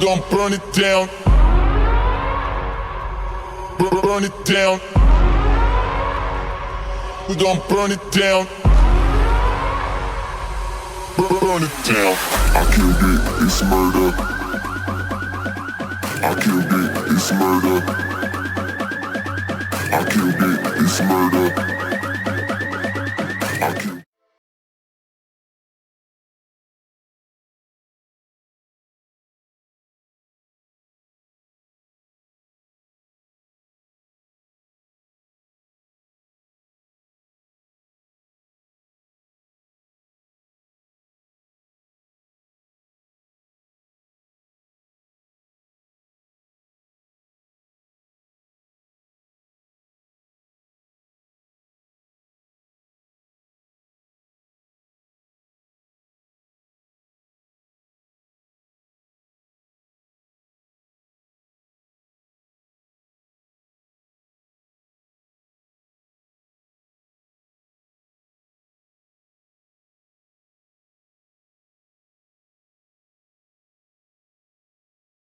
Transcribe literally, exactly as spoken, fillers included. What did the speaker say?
Burn it down. Burn it down. We gon' burn it down. Burn it down. I killed it, it's murder. I killed it, it's murder. I killed it, it's murder.